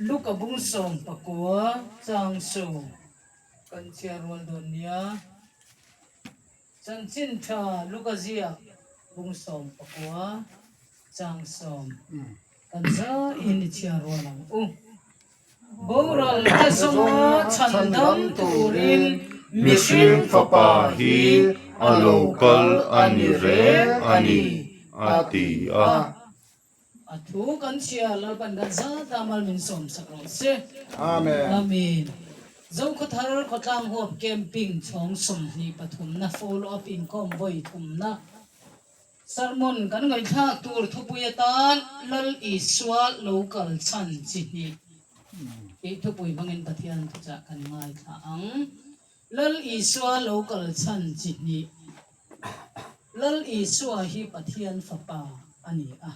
Luka bung 19 chang sawm kan chhiar rual dawn nia. Chanchin tha Luka ziak bung 19 chang sawm kan zaiin i chhiar rual ang u. Boral te zawnga chhandam turin mihring fapa hi a lo kal a ni reng a ni, a ti a. A thu kan chhia Lalpan kan zat a mal min sawm sak rawh se. Amen. Amen. Zokhawthar khawtlang huap camping chhawng 23 na follow up inkhawm vawi thumna sermon kan ngaihthlak tur thupui atan Lal Isua lo kal chhan chi hnih tih thupui hmangin Pathian thuchah kan ngaithla ang. Lal Isua lo kal chhan chi hnih. Lal Isua hi Pathian fapa a ni a.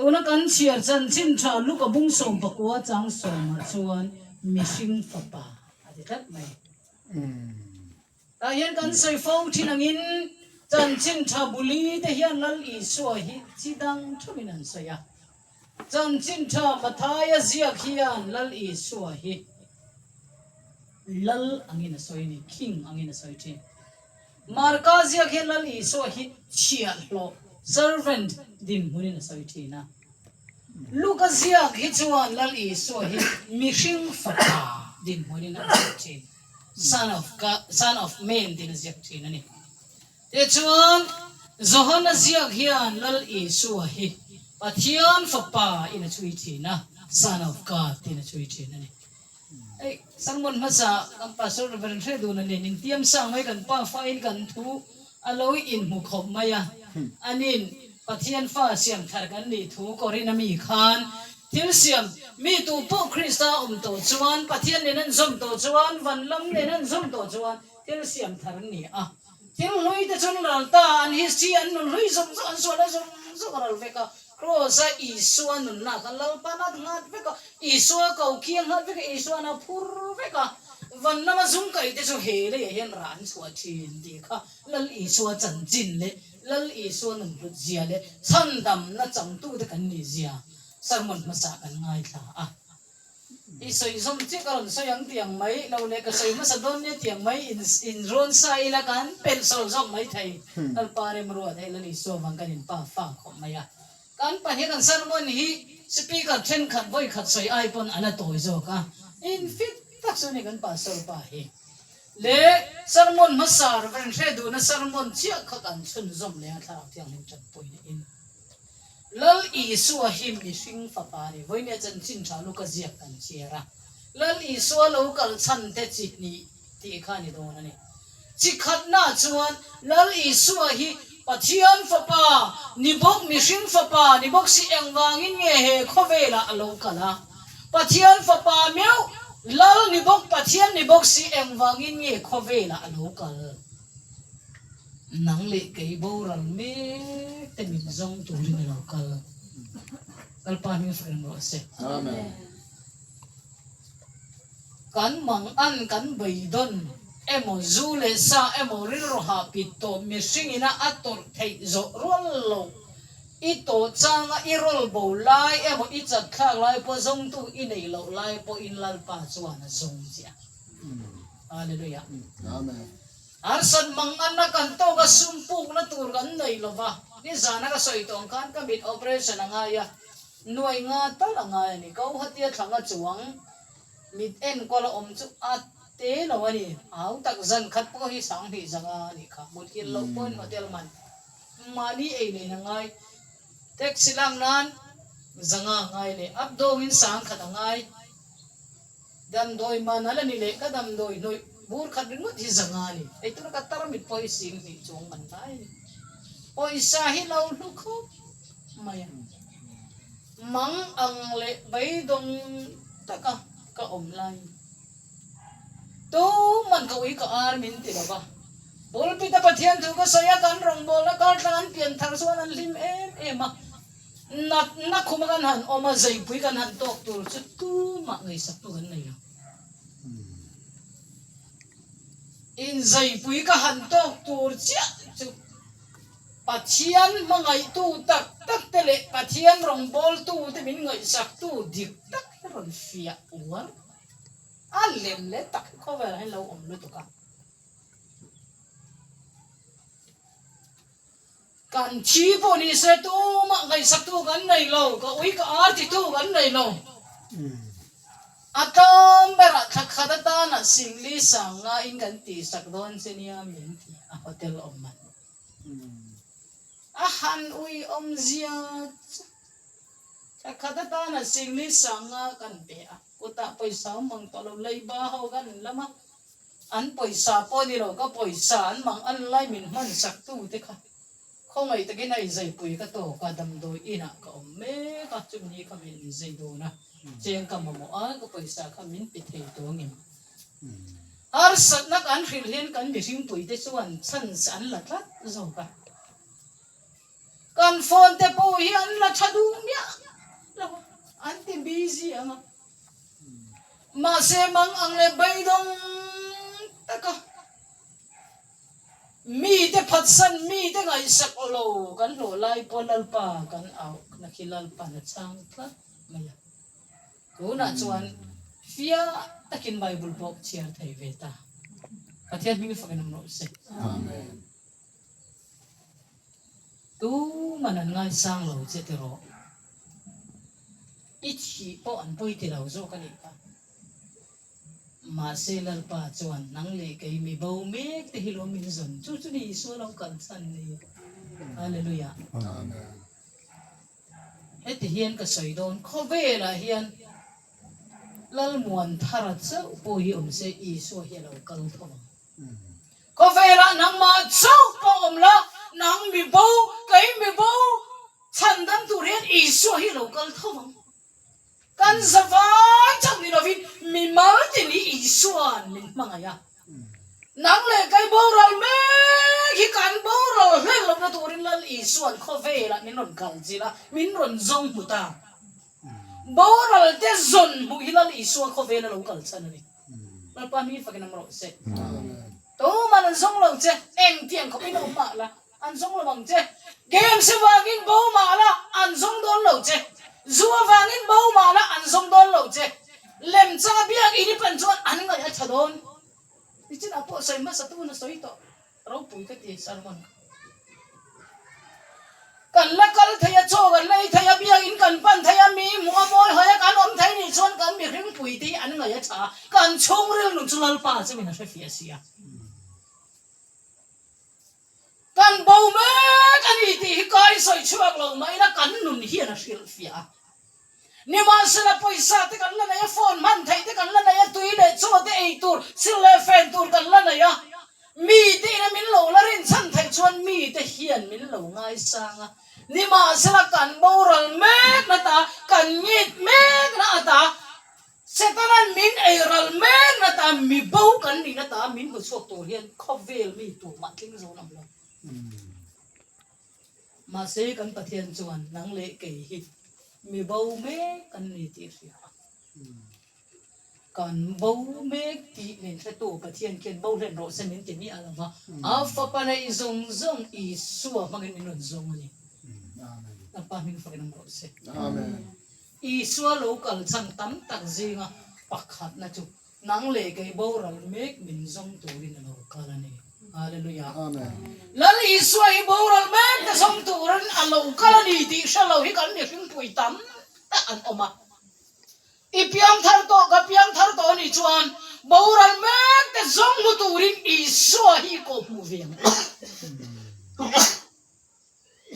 Tuna kan chhiar chanchin tha Luka bung 19 chang sawmah chuan mihring fapa a ti tlat mai. Tah hian kan sawi fo thin angin chanchin tha buli te hian Lal Isua hi chi dang thumin an sawi a. Chanchin tha Mathaia ziak hian Lal Isua hi Lal angin a sawi a ni, King angin a sawi thin. Marka ziak hian Lal Isua hi chhiahhlawh, servant, dinhmunin a sawi thin a. Luka ziak hi chuan Lal Isua hi mihring fapa dinhmunin a ziak thin, Son of God, Son of Man tiin a ziak thin a ni. Tichuan, Johana ziak hian Lal Isua hi Pathian Fapa in a chhui thin a, Son of God tiin a chhui thin a ni. Hei, sermon hmasa kan Pastor Reverend hre dun a nen intiam sang mai kan pa fain kan thu a lo inhmu khawp mai a, anin Pathian fa siam thar kan nih thu Korin a mi khan thil siam mi tu pawh Krista awm tawh chuan Pathian nen an zawm tawh chuan van lam nen an zawm tawh chuan thil siam thar an ni a. Thil hlui te chuan ral ta, an history, an nun hlui zawng zawng, an sualna zawng zawng a ral vek a. Kraws-a Isua nunna kha Lalpan a nghat vek a, Isua ko khi a nghat vek a, Isuan a phur vek a. Van lama zum kaih te chu he leiah hian rah an chhuah thin tih kha Lal Isua chanchin leh Lal Isua nun hlut zia leh chhandamna changtute kan nih zia sermon hmasa kan ngaithla a. I sawi zawm chiah ka rawn sawi ang tiang mai lo leh ka sawi hmasa dawn nia tiang mai in in rawn sa ila kan pelh sawl zawk mai thei. Lalpa remruat hei Lal Isua vang kan in pa fa khawp mai a. Kan pahnih kan sermon hi speaker thenkhat vawi khat sawi ai pawn a la tawi zawk a. In fit tak chu ni kan pastor pa hi. Leh sermon hmasa Reverend hre duhna sermon chiah kha kan chhunzawm leh a thlarau thianghlim tanpuina in. Lal Isua hi mihring fapa a ni. Vawinia chanchin tha lu ka ziak kan chhiar a. Lal Isua lo kal chhan te chi hnih tih kha a ni dawn a ni. Chi khatna chuan Lal Isua hi Pathian fapa ni bawk, mihring fapa ni bawk si engvangin nge he khawvelah a lo kal a? Pathian fapa meuh, Lal ni bawk, Pathian ni bawk si engvangin nge khawvelah a lo kal? Nang leh kei boral mek te min zawng turin a lo kal. Lalpa hming fak reng rawh se. Amen. Kan mang an kan beidawn emaw zu leh sa emaw rilru hah pit tawh mihring ina a tawrh theih zawh rual lo. I tawh changa i rawl bo lai emaw i chat thlak lai pawh zawngtu i neih loh lai pawhin Lalpa chuan a zawng chiah. Hallelujah. Amen. Harsat mang anna kan tawk a sum pukna tur kan nei lo va, nizana ka sawi tawng khan ka mit operation a ngai a, nuai nga tal a ngai a ni. Kauhatia thlanga chuang mit enkawl a awm chu a te lo a ni. Au tak zan khat pawh hi 2000 zanga a nih kha. Muthilh loh pawhin hotel man mahni ei nen a ngai. Taxi lak nan zanga a ngai leh up dawngin 1000 a ngai. Damdawi man a la ni leh ka damdawi hnawih bur khat ringawt hi zanga a ni. Hei tuna ka tarmit pawh hi 2000 chuang man lai a ni. Pawisa hi lo hlu khawp mai a. Mang ang leh beidawng taka ka awm laiin tuman ka ui ka ar min ti lo va. Pulpit a Pathian thu ka sawi a, kan rawngbawlna kartlang an pian thar chuan an hlim em em a. Natna khuma kan han awm a, zeipui kan han tawk tur chu tumah ngaihsaktu kan nei lo. Inzeipui ka han tawk tur chiah chu Pathian hmangaihtu tak tak te leh Pathian rawngbawltu te min ngaihsaktu dik tak hi rawn. rawn fiah uar a lem leh tak hi khawvelah hian lo awm lutuk a. Kan thi pawh ni se tumah ngaihsaktu kan nei lo, ka ui ka ar titu kan nei lo. A tlawm berah thla khat atana Singli Sangngaiin kan tihsak dawn che nia min ti a hotel awm man. A han ui awmzia chu thla khat atana Singli Sanga kan pe a, kutah pawisa awm mang tawh lo, leiba ho kan lam a, an pawisa pawh ni lo, ka pawisa an mang an lai min hman sak tu te kha khawngaih takin hei zaipui ka tawk a, damdawi inah ka awm mek a, chumi kha min zai dawn a, cheng ka mamawh a, ka pawisa kha min pe thei tawh angem? Harsatna kan hrilh hian kan mihringpuite chuan chance an la tlat zawk a. Kan phone te pawh hi an la tha duh miah lo a, an ti busy ang a. Mahse mang ang leh beidawng taka mite phatsan, mite ngaihsak lo kan hlawh lai pawh Lalpa kan auhna khi Lalpa'n a chhang tlat mai a. Tunah chuan fiah takin Bible pawh ka chhiar thei ve ta. Pathian hming fakin awm rawh se. Amen. Tuman an ngaisang lo che tiraw. I thih pawh an pawi ti lo zawk a nih kha. Mahse Lalpa chuan nang leh kei mi bo mek te hi lo min zawn chu chu ni Isua lo kal chhan ni. Hallelujah. Amen. Heti hian ka sawi dawn, khawvelah hian Lalmuanthara chauh pawh hi awm se Isua hi a lo kal tho ang. Khawvelah nangmah chauh pawh awm la, nang mi bo, kei mi bo chhandam tur hian Isua hi a lo kal tho ang. Kan zavai chauh ni lovin mimal tin hi Isua'n min hmangaih a. Nang leh kei boral mek hi kan boral hlel lohna turin Lal Isua'n khawvelah min rawn kal chilh a, min rawn zawng hmu ta. Boral te zawn hmuh hi Lal Isua khawvela lo kal chhan a ni. Lalpa hming fakin awm rawh se. Tuman an zawng lo che, engtiang khawpin awm mah la. An zawng lo ang che. Games avangin bo mah la, an zawng dawn lo che. Zu avangin bo mah la, an zawng dawn lo che. Lemchanga biak in i pan chuan an ngaih a tha dawn. Nichinah pawh sawi hmasa tun a sawi tawh. Ropui ka ti sermon kha. Kan la kal thei a, chaw kan la ei thei a, biak in kan pan thei a, mi hmuh a mawi hawi a kan awm thei nih chuan kan mihringpui te hi an ngaih a tha a, kan chhungril nun chu Lalpa chumin a hrefiah si a. Kan bo mek a ni tih hi kai sawi chhuak lo mah ila kan nun hian a hrilh fiah a. Nimahsela pawisa te kan la nei a, phone hman theih te kan la nei a, tui leh chaw te ei tur, sil leh fen tur kan la nei a. Mite ina min lo la rinchhan theih chuan mite hian min lo ngaisang a. Nimahsela kan boral mek na ta, kan ngit mek na ata, Setana'n min ei ral mek na ta, mi bo kan nih na ta min hmu chhuak tur hian khawvel mi tumah tling zo lam lo. Mahse kan Pathian chuan nang leh kei hi mi bo mek kan ni tih hria a. Kan bo mek tih min hretu Pathian khian bo hlen rawh se min ti miah lo va, a fapa neih zawng zawng Isua hmangin min rawn zawng a ni. Lalpa hming fakin awm rawh se. Isua lo kal chhan tam tak zinga pakhatna chu nang leh kei boral mek min zawng turin a lo kal a ni. Hallelujah. Amen. Lal Isua hi boral mek te zawng turin a lo kal a ni tih hre lo hi kan mihringpui tam tak an awm a. I piangthar tawh ka piangthar tawh a nih chuan boral mek te zawng hmu turin Isua hi i kawhhmuh ve ang.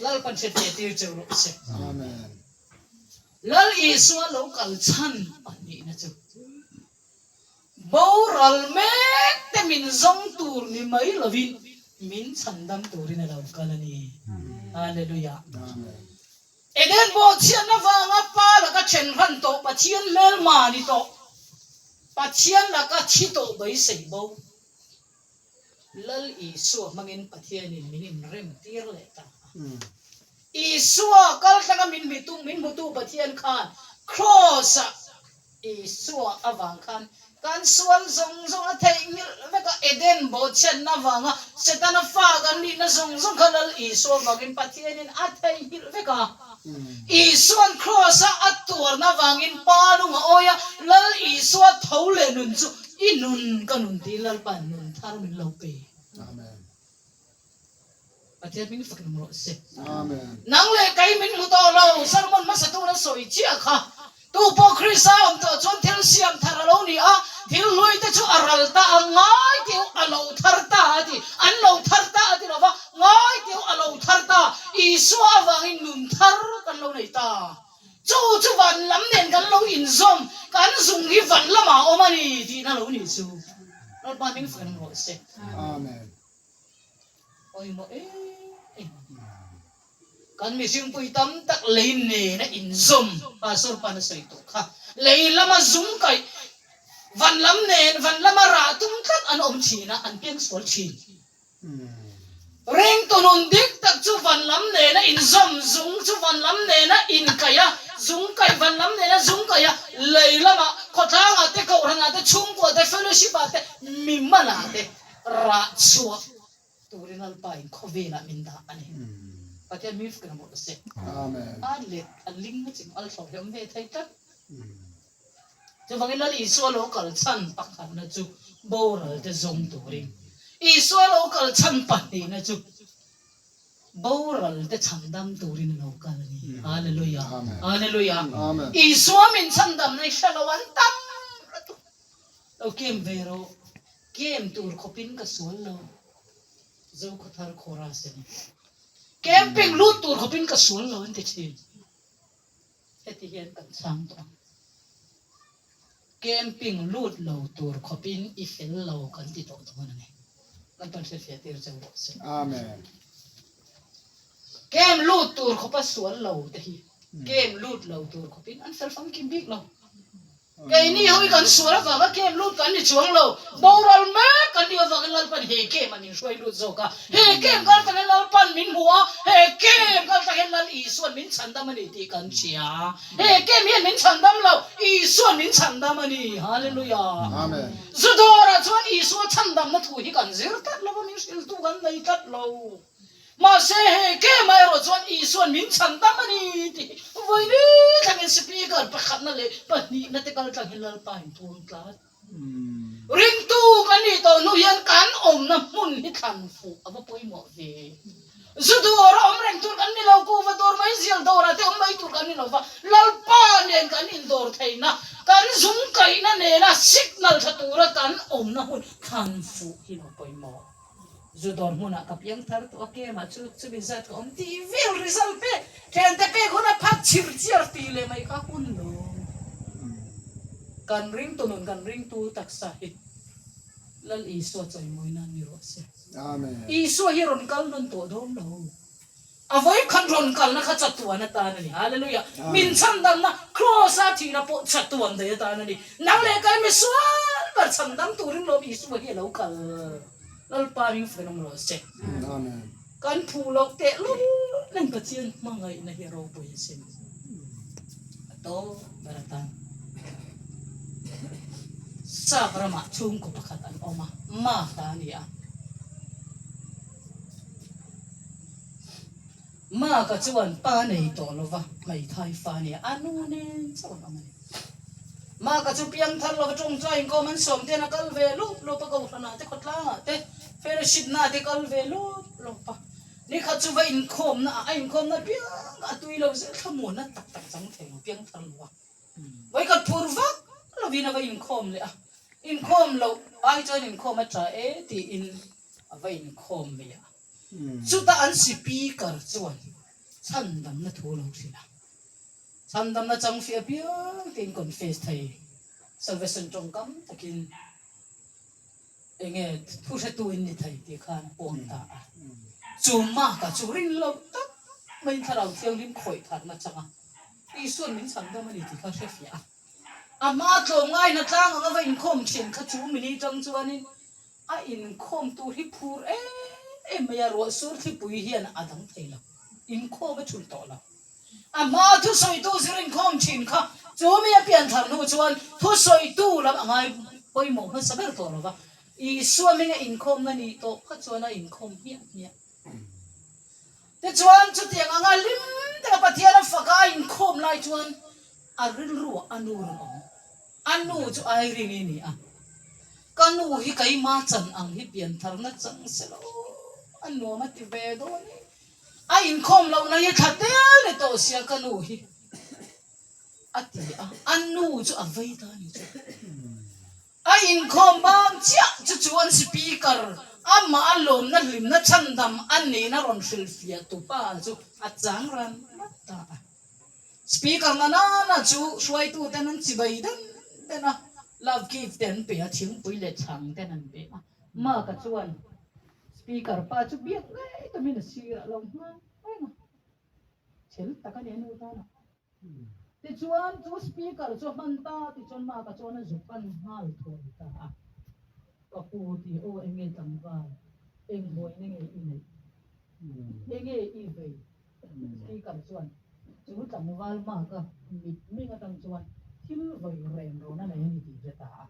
Lalpan hriatfiah tir cheu rawh se. Amen. Lal Isua lo kal chhan pahnihna chu boral mek te min zawng tur ni mai lovin min chhandam turin a lo kal a ni. Hallelujah. Amen. Eden bawhchhiatna vanga Pa laka then hran tawh Pathian hmelma ni tawh Pathian laka thi tawh beisei bo. Lal Isua hmangin Pathianin min inrem tir leh ta a. Isua kaltlanga min hmitu min hmutu Pathian khan Kraws-ah Isua avang khan Kan sual zawng zawng a theihnghilh vek a, Eden bawhchhiatna avanga Setana fa kan nihna zawng zawng kha Lal Isua vangin Pathianin a theihnghilh vek a. Isua'n Kraws-a a tuarna avangin Pa lung a awi a, Lal Isua tho leh nun chu i nun ka nun tiin Lalpa'n nun thar min lo pe. Amen. Pathian hming fak nung rawh se. Amen. Nang leh kei min hmu tawh lo, sermon hmasa tuna sawi chiah kha. Tu pawh Krista awm tawh chuan thil siam thar a lo ni a, thil hlui te chu a ral ta a, ngai teuh a lo thar ta a ti. An lo thar ta a ti lo va, ngai teuh a lo thar ta. Isua avangin nun thar kan lo nei ta. Chu chu van lam nen kan lo inzawm, kan zung hi van lamah a awm a ni tihna lo ni chu. Lalpa hming fak nung rawh se. Amen. Pawimawh em em. Kan mihringpui tam tak lei nena inzawm, Pastor pa'n a sawi tawh kha, lei lama zum kaih, van lam nen, van lama rah tum tlat an awm thin a, an piangsual thin. Ringtu nun dik tak chu van lam nena inzawm, zung chu van lam nena inkaih a, zung kaih van lam nena zung kaih a, lei lamah, khawtlangah te, kohhranah te, chhungkuah te, fellowship-ah te, mimalah te rah chhuah turin Lalpa in khawvelah min dah a ni. Pathian mi fak emaw se. Amen. A let a ling na ching al thlawh hi awm ve thei tlat. Chuvangin Lal Isua lo kal chhan pakhatna chu boral te zawng turin. Isua lo kal chhan pahnihna chu boral te chhandam turin a lo kal a ni. Hallelujah. Hallelujah. Amen. Isua min chhandamna hi hre lo an tam lutuk. Lo kem ve rawh. Kem tur khawpin ka sual lo, Zokhawthar Chorus a ni. Camping lut tur khawpin ka sual lo an ti thin. Heti hian kan chhang tawh ang. Camping lut lo tur khawpin i fel lo kan ti tawh dawn a ni. Lalpan hriatfiah tir cheu rawh se. Amen. Camp lut tur khawpa sual lo te hi camp lut lo tur khawpin an fel famkim bik lo. Keini ho hi kan sual avanga kem lut kan ni chuang lo, boral mek kan nih avangin Lalpan he kem a min hruai lut zawk a, he kem kal tangin Lalpan min hmu a, he kem kal tangin Lal Isuan min chhandam a ni tih kan hria. He kem hian min chhandam lo, Isuan min chhandam a ni. Hallelujah! Amen. Zu dawrah chuan Isua chhandamna thu hi kan zir tlat lo va, min hriltu kan nei tlat lo. Mahse, he kemah erawh chuan Isua'n min chhan dam a ni tih hi vawi thlangin speaker pakhatna leh pahnihna te kal tlang hi Lalpa in puang tlat. Ringtu kan nih tawh hnu hian kan awmna hmun hi thlan fuh a va pawimawh ve. Zu dawra awm reng tur kan ni lo, kuhva dawr mai zial dawrah te awm mai tur kan ni lo va, Lalpa nen kan indawr theihna, kan zung kaihna nena signal tha tura kan awmna hmun thlan fuh hi lo pawimawh. Zu dawr hmunah ka piang thar tawh a, kemah chu chumi zat ka awm tih vel result pek, thiante pek huna phak chhir chiar tih leh mai kha hun lo. Kan ringtu nun, kan ringtu taksa hi Lal Isua chawimawi nan ni rawh se. Isua hi rawn kal nawn tawh dawn lo. A vawikhat rawn kalna kha chatuan atan a ni. Hallelujah! Min chhandamna, Kraws-a thihna pawh chatuan daih atan a ni. Nang leh kai mi sual ber chhandam turin lawm Isua hi a lo kal. Lalpa ring fel awm rawh se. Amen. Kan phu loh tehlul nen Pathian hmangaihna hi a ropui asin. A tawp ber atan Sap ramah chhungkaw pakhat an awm a, Martha a ni a. Maka chuan pa nei tawh lova hmeithai fa nia a nu nen chauh an awm a ni. Maka chu piangthar lova tawngtai inkhawm an sawm ten a kal ve lup lup a, kohhranah te khawtlangah te fellowship na te kal ve lup lup a. Nikhat chu va inkhawmna ah a inkhawmna piang a tui lo zel thlamuanna tak tak chang thei lo piangthar lo a. Vawikhat phur vak lovin a va inkhawm leh a, inkhawm loh ai chuan inkhawm a tha e tiin a va inkhawm mai a. Chutah an speaker chuan chhandamna thu lo hrilh a, chhandamna chang fiah piang tiin confess thei salvation tawngkam takin enge thu hretu in ni thei tih khan a puang ta a. Chu Mark-a chu rin lo tak maiin Thlarau Thianghlim khawih tharna changa Isua'n min chhandam a ni tih kha hre fiah a. A hma tlawmngai hnatlang anga va inkhawm thin kha chu mini tang chuanin A inkhawm tur hi phur em em mai a, ruah sur thlipui hian a dang thei lo, inkhawm a chhun tawh lo. A hma thusawitu zir inkhawm thin kha chu mi a pian thar hnu chuan thusawitu lam a ngai. pawimawh hmasa ber tawh lo va, Isua hminga inkhawmna nih tawh kha chuan a inkhawm hmiah hmiah. Tichuan, chutiang anga hlim taka Pathian a faka a inkhawm lai chuan a rilruah a nu rawn awm. A nu chu Irene-i a ni a, Ka nu hi keima chan ang hi piantharna chang se lo, a nuam a ti ve dawn e. A inkhawm lohna hi thla tel ni tawh sia ka nu hi, a ti a, a nu chu a vei ta a ni chu. A inkhawm bang chiah chu chuan Speaker amah a lawmna hlimna chhandam a nihna rawn hrilhfiah tupa chu a chang ran rat ta a. Speaker na nana chu hruaituten an chibai den den a, love gift te an pe a, thingpui leh chhang ten an pe a. Mark-a chuan Speaker pa chu biak ngei tumin a sirah lo nghal reng a, chhel tak a ni a nu tana. Tichuan chu speaker chu a hman ta tichuan Mark-a chuan a zu pan nghal thuai ta a, Ka pu ti aw enge tlangval, eng buaina nge i neih? Enge i vei? Speaker chuan chu tlangval Mark-a mit ming atang chuan thil vawi reng rawn a nei a ni tih hre ta a.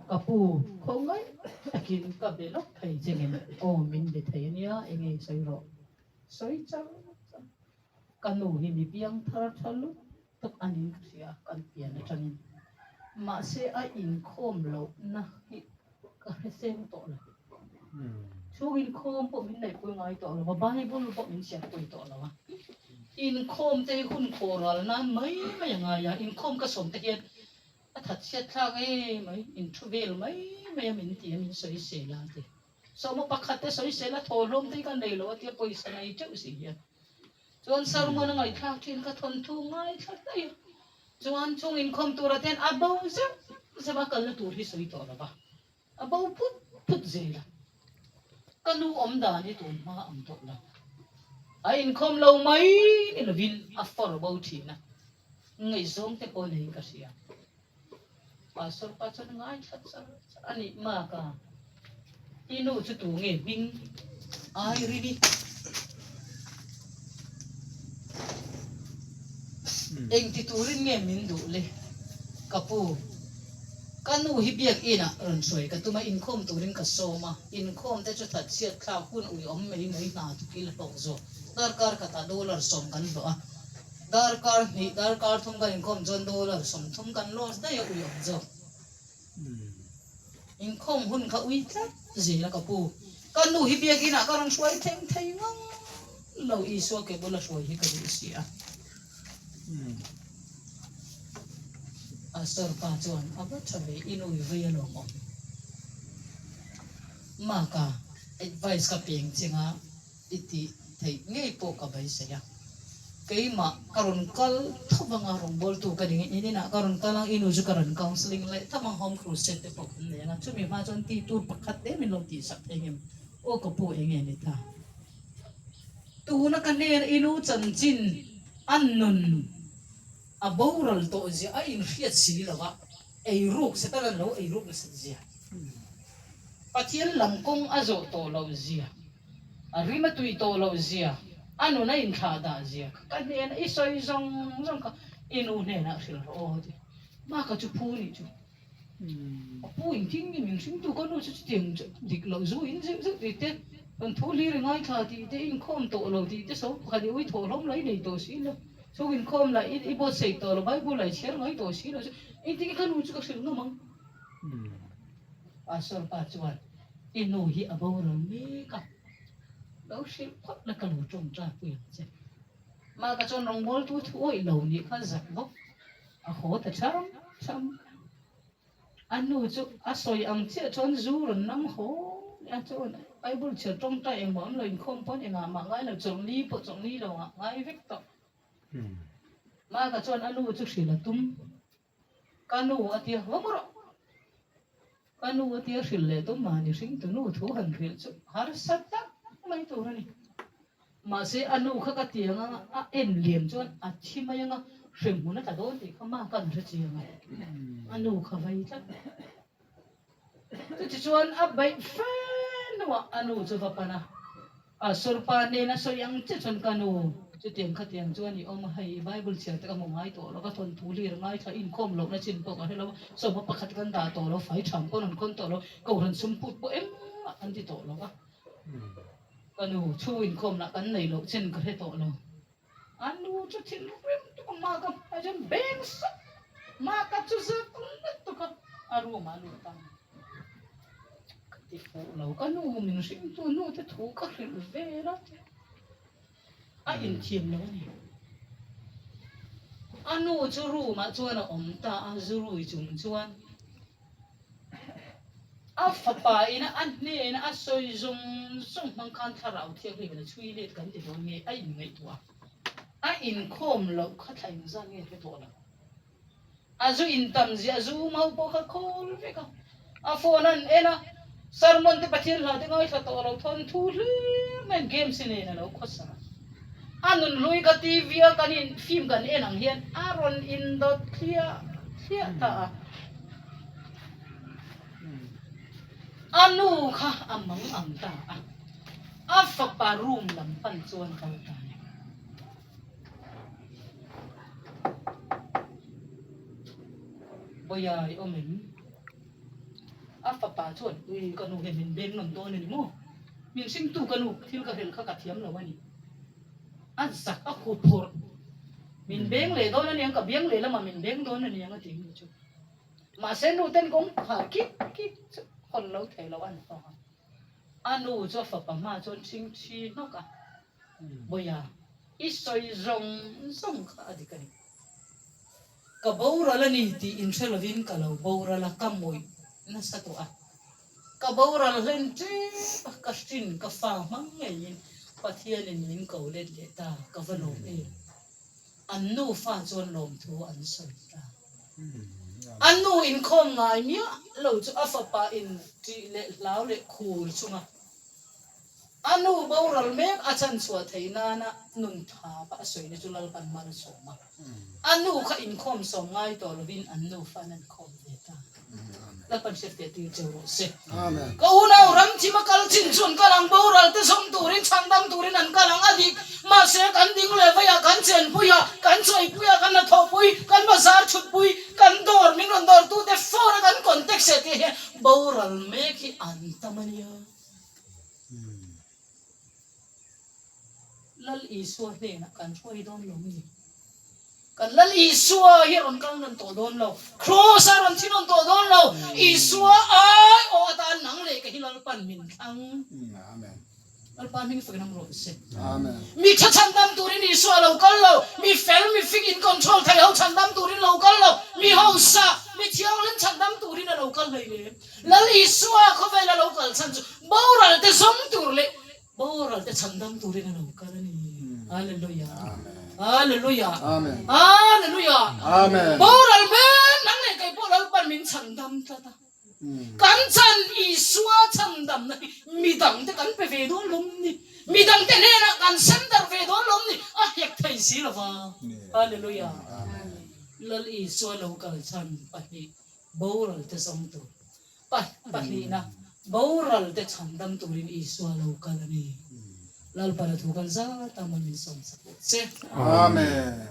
Ka pu, khawngaih takin ka be lawk thei che ngem? Aw min be thei ania, enge sawi rawh? Sawi char char. Ka nu hi mi piang thar tha lutuk a niin ka hria a, kan pian atangin. Mahse a inkhawm lohna hi ka hre seng tawh lo. Chhung inkhawm pawh min neihpui ngai tawh lo a, Bible pawh min chhiarpui tawh lo a. Inkhawm te hi hun khawh ral nan mai mai a ngai a, inkhawm ka sawm te hian a that chhiat thlak em mai, inthu vel mai mai a min ti a, min sawisel a ti. Sawma pakhat te sawisel a thaw hlawm te hi ka nei lo a tia pawisa nei teuh si hian chuan sermon a ngaihthlak thin ka thawnthu ngaithla daih a, chuan chung inkhawm tura ten a bo zeuh zeuh a kalna tur hi sawi tawh lo va, a bo phut phut zel a, ka nu awm dan hi tun hma ang tawh lo, a inkhawm lo mai ni lovin a fawr bo thin a, ngaihzawng te pawh nei ka hria. Pastor pa chuan ngaithla char char a nih mak a, i nu chu tu nge hming Irene-i? Engti turin nge min duh le? Ka pu, ka nu hi biakinah rawn hruai ka tum a, inkhawm turin ka sawm a, inkhawm te chu thatchhiat thlak hun uiawm mai mai hna thukil hlawk zawk, darkar khatah dollar sawm kan hlawh a, Darkar hnih, darkar thum kan inkhawm chuan dollar 30 kan loss daih a ui awm zawk. Inkhawm hun kha ui tlat zel a ka pu. Ka nu hi biakinah ka rawn hruai thleng thei ngang lo, Isua ke bula hruai hi ka duh si a. Pastor pa chuan a va tha ve, i nu i vei alawm awm. Maka advice ka peng chinga. I tih theih ngei pawh ka beisei a, keimah ka rawn kal tho vang a, rawngbawltu ka ni in inah ka rawn kal ang, i nu chu ka rawn counselling leh tho vang, home crusade te pawh kan nei ang a, chumi hma chuan tih tur pakhat te min lo tihsak thei ngem, aw ka pu eng nge ni ta? Tuna ka hnena i nu chanchin a nun a boral tawh zia a inhriat si lo a, eiruk Satan an lo eiruk nasat zia, Pathian lam kawng a zawh tawh loh zia. A rim a tui tawh loh zia, a nun a inthlah dah zia kha ka hnenah i sawi zawng zawng kha i nu hnenah hrilh rawh aw ti. Maka chu phu nih chu. A pu in thing nge min hringtu ka nu chu chutiang chu dik loh zu in zeuh zeuh tih te, kan thu hlir i ngaithla tih te, i inkhawm tawh lo tih te, so pakhat i ui thawh hlawm lai nei tawh si lo, chhung inkhawm lah i buatsaih tawh lo, Bible lah i chhiar ngai tawh si lo chu engtin nge ka nu chu ka hrilh ngam ang? Pastor pa chuan i nu hi a boral mek a, lo hrilh phawt la ka lo tawngtai pui ang che. Mah ka chuan rawngbawltu thu awih lo nih kha zak bawk, a haw ta cham cham. A nu chu a sawi ang chiah chuan zu rawn nam haw leh a, chuan Bible chhiar tawngtai engmah awm lo inkhawm pawn engah mah ngai lo, chawlhni pawh chawlhni lo ah ngai vek tawh. Mah ka chuan a nu chu hrilh a tum. Ka nu a tia va maw rawh. Ka nu a tia hrilh leh tum mahni hringtu nu thu han hrilh chu harsa tak mai tur a ni. Mahse a nu kha ka ti ang a, a en liam chuan a thi mai ang a, hremhmun a tla dawn tih kha ma kan hre chiang a, a nu kha vai tlat. Chutichuan a beih fe hnuah a nu chu va pan a, Pastor pa nena sawi ang che chuan ka nu. Chutiang khatiang chuan i awm a, hei i Bible chhiar te ka hmu ngai tawh lo va, thawnthu hlir ngaithla inkhawm lohna chin pawh ka hre lo va, sawma pakhat kan dah tawh lo, fai tham pawn an khawn tawh lo, kohhran sum put pawh engmah an ti tawh lo va, ka nu chhung inkhawm lah kan nei loh chin ka hre tawh lo. A nu chu thinrim tuk a, mah ka hmai chuan beng sap, mah ka chu zak lutuk a, a room ah a lut a, ka ti fuh lo, ka nu min hringtu nu te thu ka hrilh vel a. A inthiam lo a ni. A nu chu room ah chuan a awm ta a, zurui chung chuan a fapa ina a hnena a sawi zawng zawng hmang khan thlarau thianghlim in a chhui let kan ti dawn nge a inngaihtuah a, a inkhawm loh kha thla engzat nge hre tawh lo. A zu in tam ziah zu um ho pawh kha khawl vek a, a phone an en a, sermon te Pathian hla te ngaithla tawh lo thawnthu hlir nen games hi nen a lo khawsa a. A nun hlui kha TV a kan in film kan en ang hian a rawn indawt thliah thliah ta a. A nu kha a mang ang ta a, a fapa room lam pan chuan kal ta a ni. Bawiai awm em? A fapa chuan, Ui, ka nu hian min beng nawn dawn a ni maw? Min hringtu ka nu thil ka hrilh kha ka thiam lo a ni. A zak a khup phawrh. Min beng leh dawn a niang, ka biang leh lamah min beng dawn a niang a ti nu chu. Mahse nu ten kawngkhar kik kik chu hawn lo thei lo an hawng a. A nu chu a fapa hmaah chuan ṭhingṭhi hnawk a. Bawiha, i sawi zawng zawng kha a dik a ni. Ka boral a ni tih inhre lovin ka lo boral a, ka mawih nasa tawh a. Ka boral hlen tep a, ka hrin ka fa hmang ngeiin Pathianin min ko let leh ta, ka va lawm em. An nufa chuan lawmthu an sawi ta. A nu inkhawm ngai miah lo chu a fapa in ṭih leh hlau leh khur chunga A nu boral mek a chanchhuah theih nana nun thapa a sawina chu Lalpan mal a sawm a. A nu kha inkhawm sawm ngai tawh lovin an nufa an inkhawm ve ta. Lalpan hriatfiah tir cheu rawh se. Ka unau ram thim a kal chin chuan kal ang boral te zawng turin chhandam turin an kal ang a dik. Mahse kan ding leh veiah kan chenpui a, kan chawipui a, kan hnathawhpui, kan bazar thutpui, kan dawr min rawn dawrtute phone a kan contact se tih hian boral mek hi an tam a nia. Lal Isua hnenah kan hruai dawn lo mi? Kan Lal Isua hi a rawn kal nawn tawh dawn lo. Kraws a rawn thi nawn tawh dawn lo. Isua ai aw atan nang leh ka hi Lalpan min thlang. Lalpa hming fakin awm rawh se. Mi tha chhandam turin Isua a lo kal lo. Mi fel, mi fik in control thei ho chhandam turin lo kal lo. Mi hausa, mi thianghlim chhandam turin a lo kal hlei lem. Lal Isua khawvel a lo kal chhan chu boral te zawng tur leh boral te chhandam turin a lo kal a ni. Hallelujah. Hallelujah. Hallelujah. Boral men nang leh kei pawh Lalpan min chhandam tlat a. Kan chan Isua chhandamna hi midang te kan pe ve dawn lawm ni. Midang te hnenah kan sem darh ve dawn lawm ni. A hek thei si lova. Hallelujah. Lal Isua lo kal chhan pahnih. Boral te zawng tur pahnihna, boral te chhandam turin Isua lo kal a ni. Lalpana thu kan zat a, man min sawm sak rawh che. Amen.